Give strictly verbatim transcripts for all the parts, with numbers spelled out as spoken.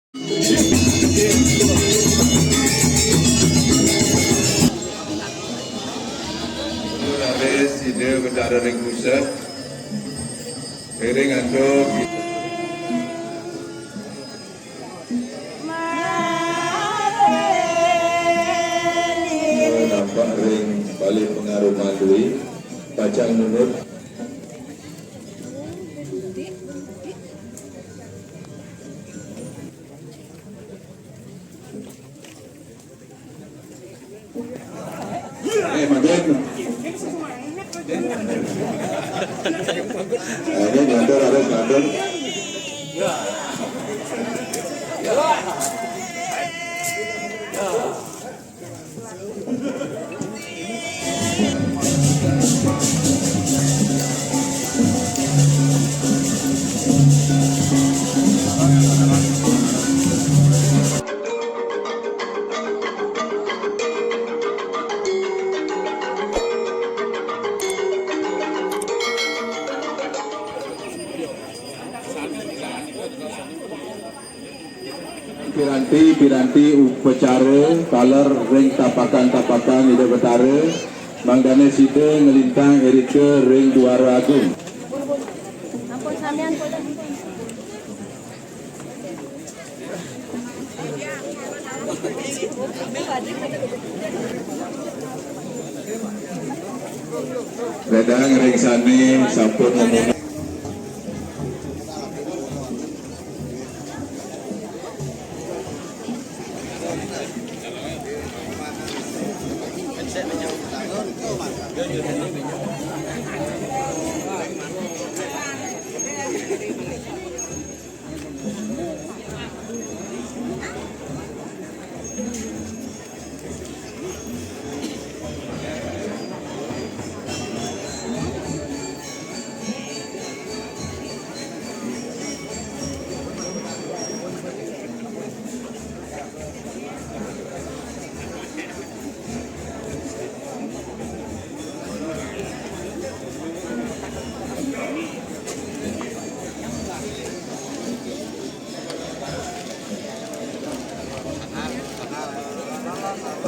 Habis sida betara ring pusat, ring antuk nampak ring balih pengaruh mandui, pacang nunut. Eh, makin. Eh, ini ngatur, harus ngatur. Piranti-piranti upacara taler ring tapakan-tapakan Ida Betara, mangdane sida nglintang irika ring Duara Agung. Ledang ring sane sampun nemu.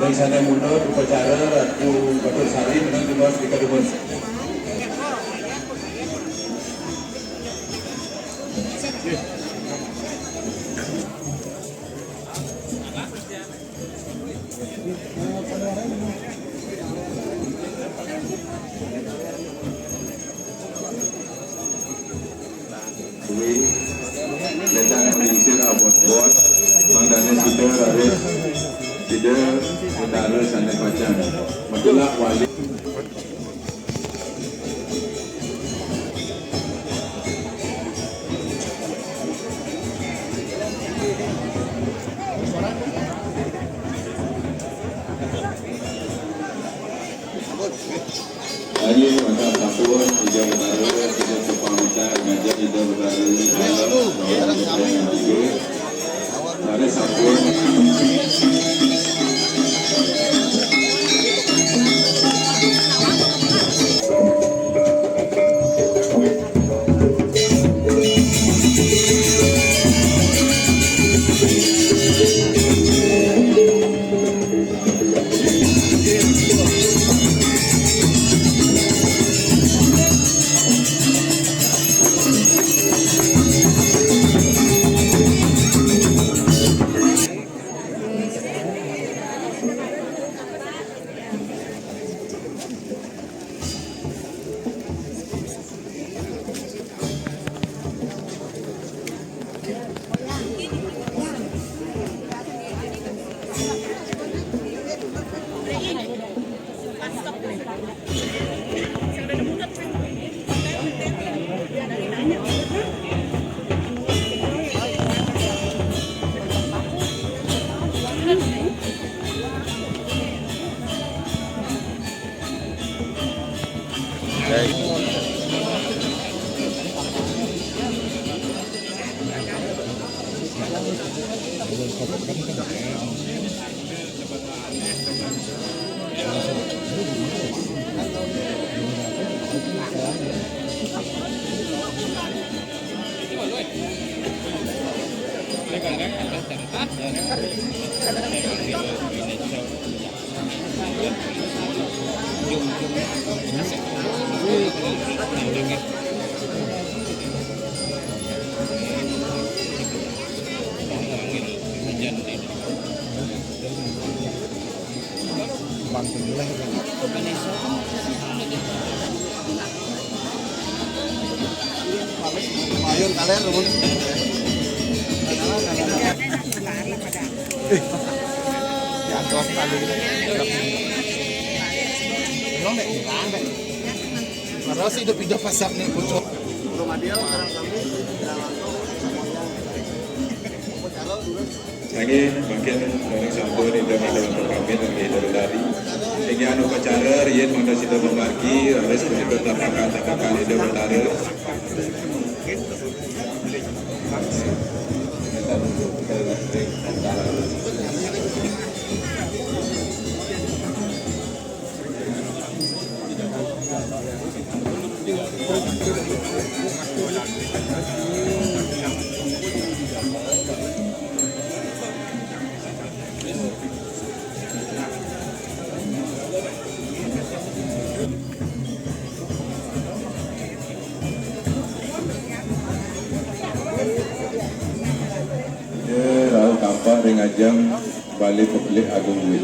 Ring sane mundut upacara Ratu Batur Sari, menang dumun, dikadumun. Kuwi, ledang mengisir abot-bot, mangdane sida raris, sida betara sane pacang. Metu lah wali. Ayo, maka sampun, Ida Betara, kita sepamitan, ngajak Ida Betara, malam, bahwa kita yang tiga. Mari sampun. Mayun kalian, rumun. Eh, ya, awas kali. Belum deh, hilang deh. Terus itu pindah pasang nih, bocor. Belum ada, orang kami, ya, langsung. Nggih, mangkin sampun Ida matur pamit nggih dari tadi. Inggih anu upacara riyin mangda sida mamargi, raris punika tapakan-tapakan Ida Betara. Rauh tampak ring ajeng Balé Peblik Agung Buin.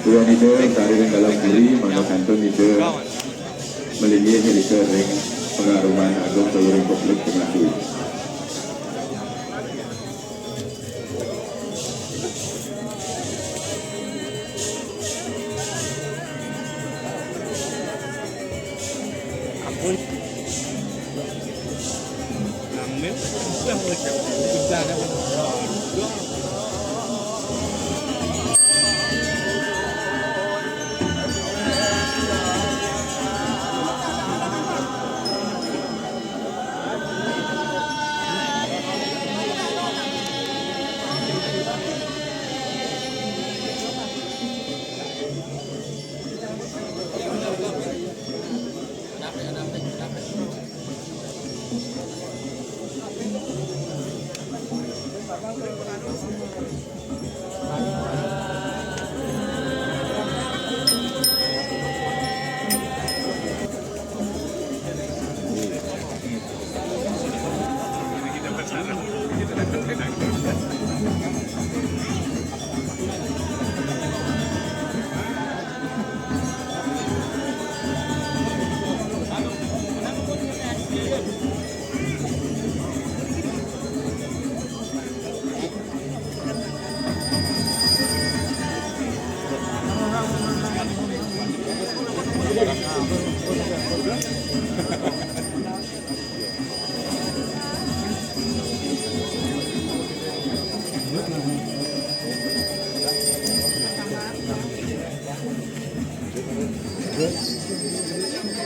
Tuan Ida, sariring dalam diri, mangda kantun Ida malinggih irika ring pangaruman agung saluiring publik pangadu.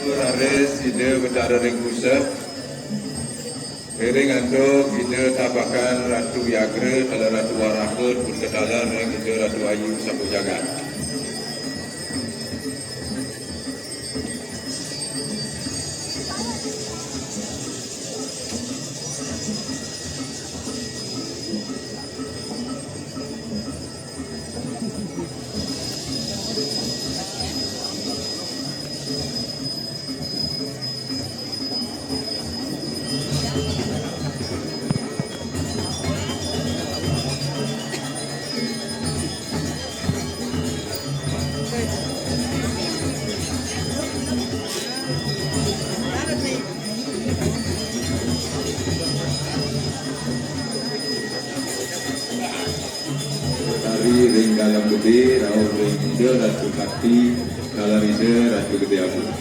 Raris Ida Betara ring pusat, ring antuk Ida tapakan Ratu Yagra, taler Ratu Waraha, pun kataler ring Ida Ratu Ayu Sapu Jagat. Gedé, rauh ring Ida Ratu Sakti, taler Ida Ratu Gedé Agung.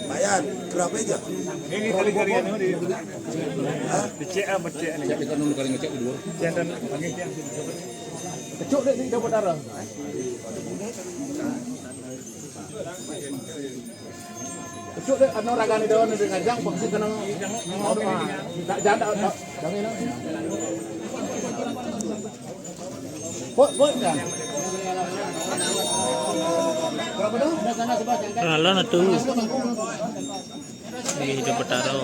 Bayar berapa aja? Ini kali-kali ini. Hah? Becek ah, becek ini. Becek kan dulu kali ngecek dulu. Jangan panggil dia. Kecuk deh di Dapur Utara. Kecuk deh, anu ragane daun di ngajang, pokoknya kena. Aduh, ah. Tak janda, tak. Jangan ini. Bot, bot, ya. Berapa dah? Alah, tu. Di Dapur Utara.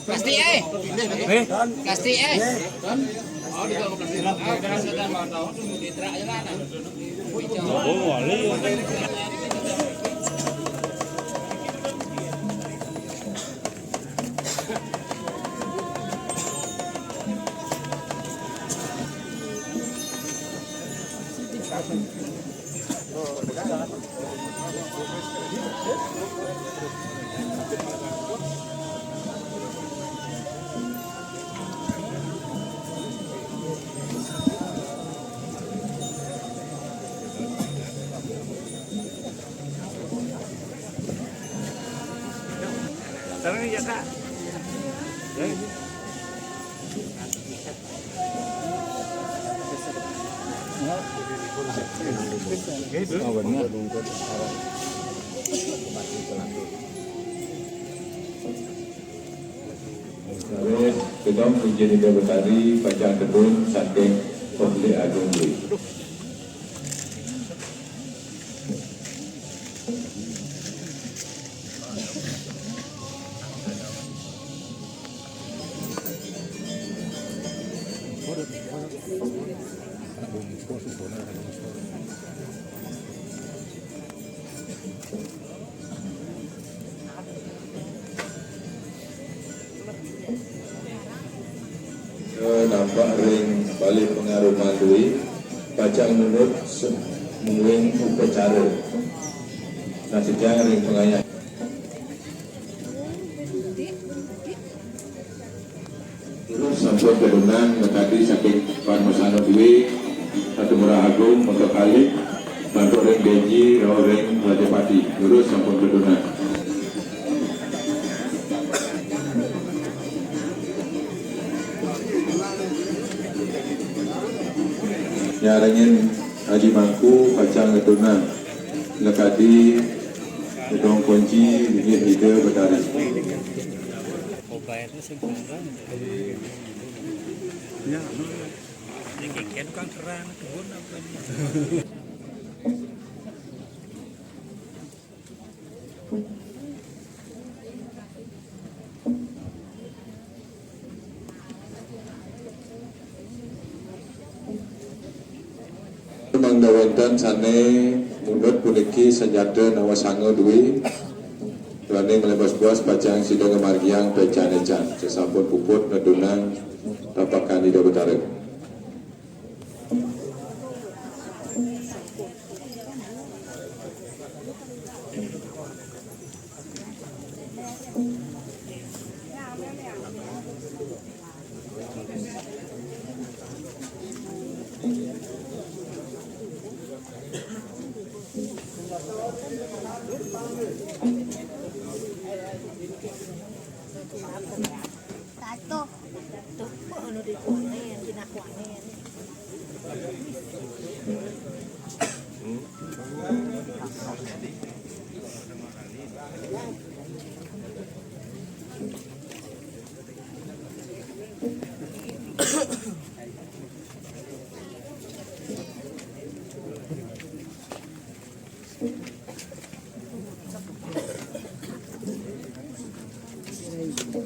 Plastik, eh. Plastik, eh. Sekarang ni, ya, Kak. Ya. Terus, kedong izin Ida Betari, pacang tebun saking Pembelik Agung Beli. Nampak ring Balai Pengaruman dui, pacang nunut se-, mungguing upacara. Nah, sejang ring pengayah. Terus sampun kedunang, makadi saking Parmasana dui, Ratu Murah Agung, maka kalih, bantuk ring Beji, rauh ring Rajapati. Terus sampun kedunang. Nyarengin Aji Mangku pacang ngetunang, lakadi ngedong kunci linggih Ida Betari. Mobile tu sing kurang. Ya. Ini kengken tukang terang, kebun apa ini? Mangda wénten sané mundut puniki sanjata nawasanga dui, duaning malebos-bos pacang sida ngamargiang pecahné can, sasampun puput nedunang tapakan Ida Betara. Satu. Tuh, anu di kuané, di kuané. Eh,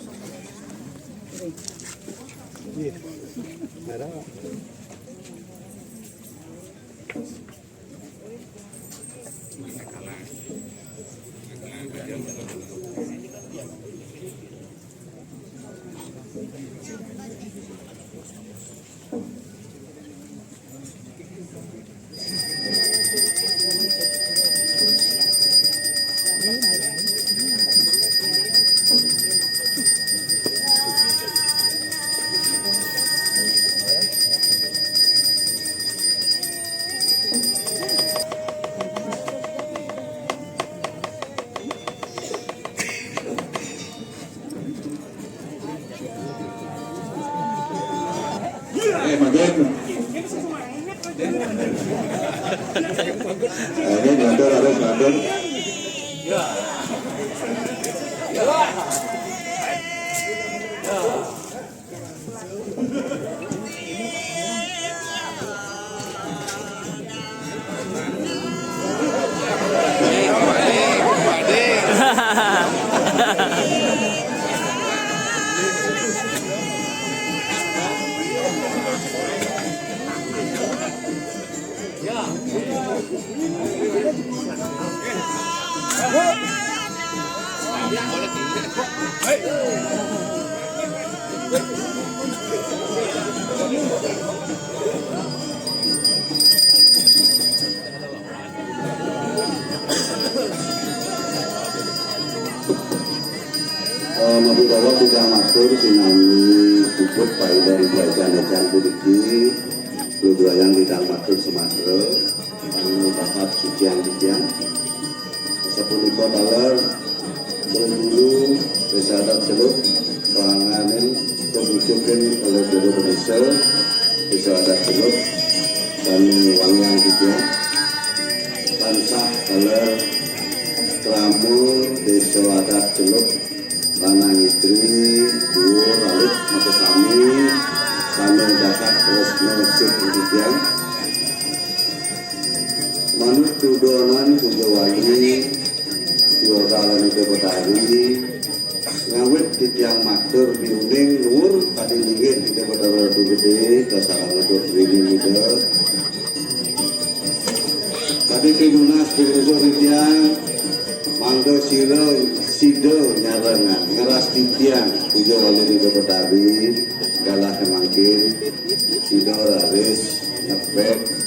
makin. Eh, ini ngatur, harus ngatur. Eh, Nabi Dawa tidak matur sinami puput paidan kerajaan-kerajaan puniki, luduayang tidak matur sematra, anu bakat sucian titiang. Sapunika taler, Bendulu, Desa Adat Celuk, panganin, kebucukin oleh Jero Desa, Desa Adat Celuk, kami wangiang titiang. Tansah taler, krama, Desa Adat Celuk, lanang istri, duur, alit, makasami, sami dahat tresna sih titiang. Manut tudonan Puja Wali, Ida Betari, ngawit titiang matur piuning nuwun kadi linggih Ida Betara Ratu Gedé, kasarana Ratu Rini Muda. Kadi pinunas pingusul titiang, mangda sira sida nyarengan ngras titiang Puja Wali Ida Betari, galah mangkin sida raris nepek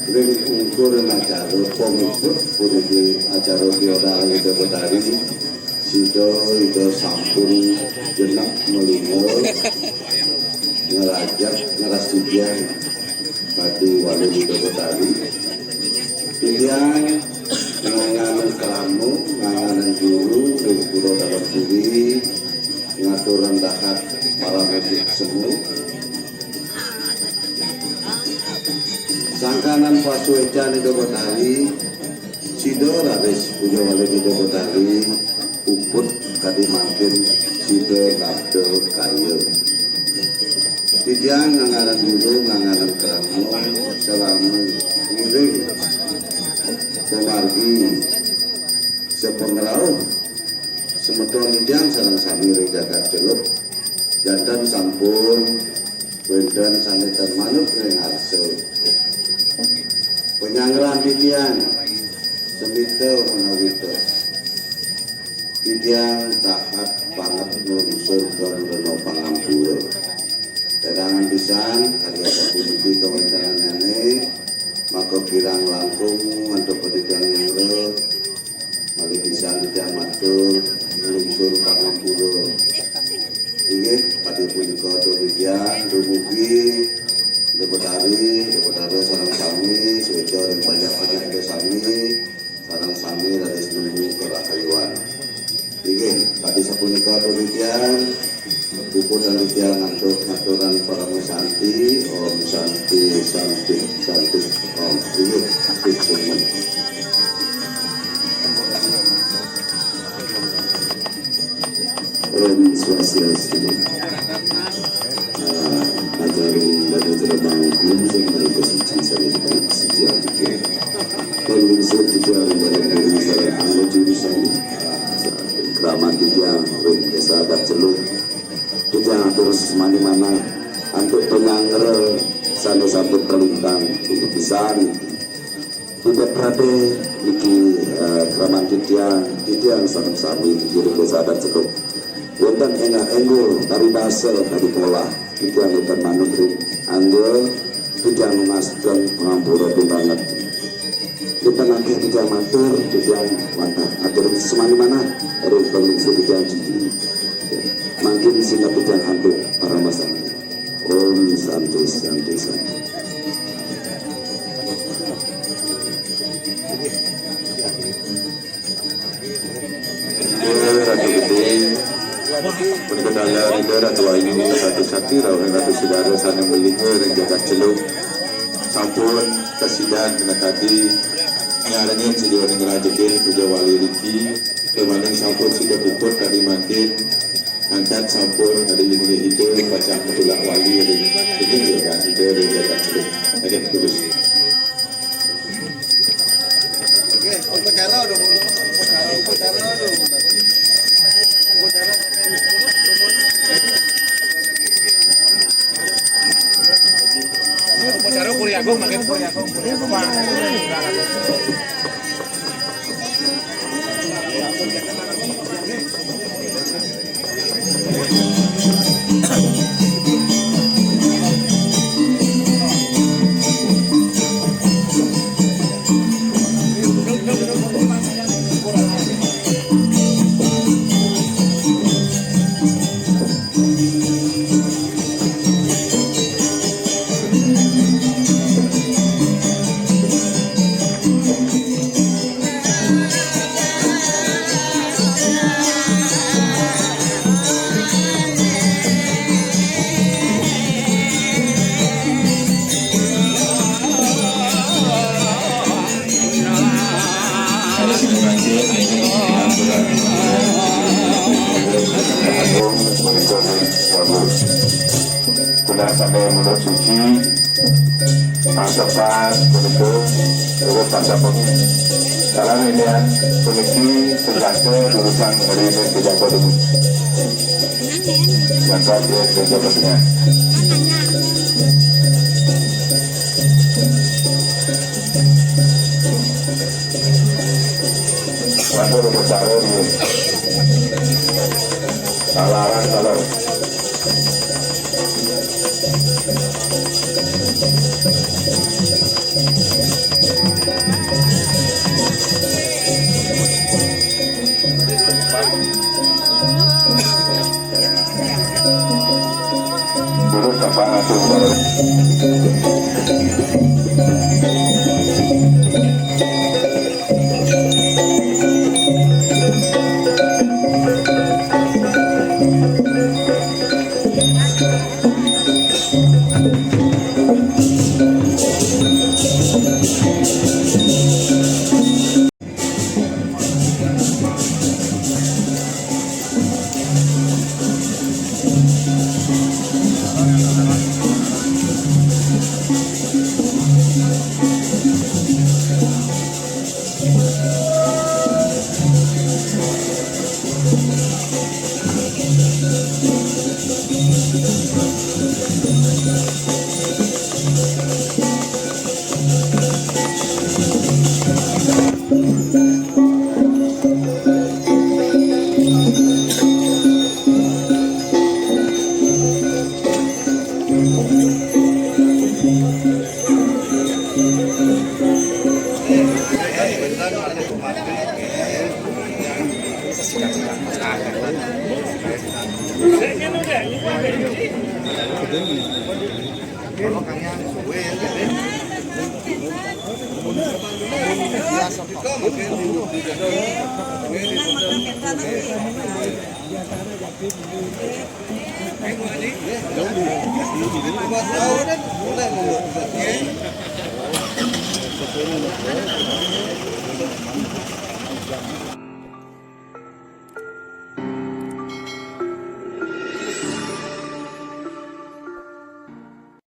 ring ungkuring acara pamuput puniki acara piodal Ida Betari, sida Ida sampun genep malingga ngrajek ngras titiang kadi Wali Ida Betari. Titiang nganganan krama, nganganan juru ring Pura Dalem Puri, ngaturang dahat parama semu. Sangkaning pasuécan Ida Betari, sida raris Puja Wali Ida Betari, puput kadi mangkin sida nabda karya. Titiang nganganan juru, nganganan krama, sareng ngiring pamargi sapangrauh semeton titiang sareng sami ring jagat Celuk. Janten sampun wénten sané tan manut ring arsa. Panyanggrahan titiang semita menawi tos. Titiang dahat banget nglungsur geng rena pangampura. Kedangan pisan, kadi asapuniki kawéntenannyané, maka kirang langkung antuk titiang nyanggra, malih pisan titiang matur nglungsur pangampura. Inggih, kadi punika atur titiang, dumugi Ida Betari, Ida Betara sareng sami, suéca ring panjak-panjak Ida sami, sareng sami raris nemu karahayuan. Inggih, kadi sapunika atur titiang, puputang titiang antuk ngaturang parama santi, Om Santi, Santi, Santi, Om. Inggih, sukses. Om Swastiastu. Ah, ajaring pada jeremang belum semua kesuci saya tidak sejati. Belum sejati dalam diri saya, anu jurusan. Ah, Kraman titiang ring Désa Adat Celuk, titiang atur sesemani manah antuk panyanggra sané sampun kalintang ring pisan. Ida praté niki, eh, kraman titiang, titiang sareng sami niki ring Désa Adat Celuk. Wénten énggal énggal paribasa kadi polah titiang wénten manut ring angga, titiang nunas pangampura banget. Kita nangkih titiang matur, titiang wantah atur sesemani manah ring panglingsir titiang jiji. Mangkin sineb titiang antuk paramasanti. Om Santi, Santi, Santi. Ida Ratu Gedé, punika taler Ida Ratu Ayu, Ratu Sakti, rawuh Ratu Sedara sané malingga ring jagat Celuk. Sampun kasidan minakadi nyarengin sida ning rajekin puja wali riki, kémaning sampun sida puput kadi mangkin, angkat sampun kadi inggih Ida pacang matulak wali ring, ring jagat Ida ring jagat Celuk. Agen kudus. Kunasané menurut suci, pasepat punika, urut pasepeng. Dalam ilian puniki sejata jurusan rina tidak bertemu. Jangka dia kerja bertengah. Maka berbicara dia. Salah orang salah. Durus sampai nanti.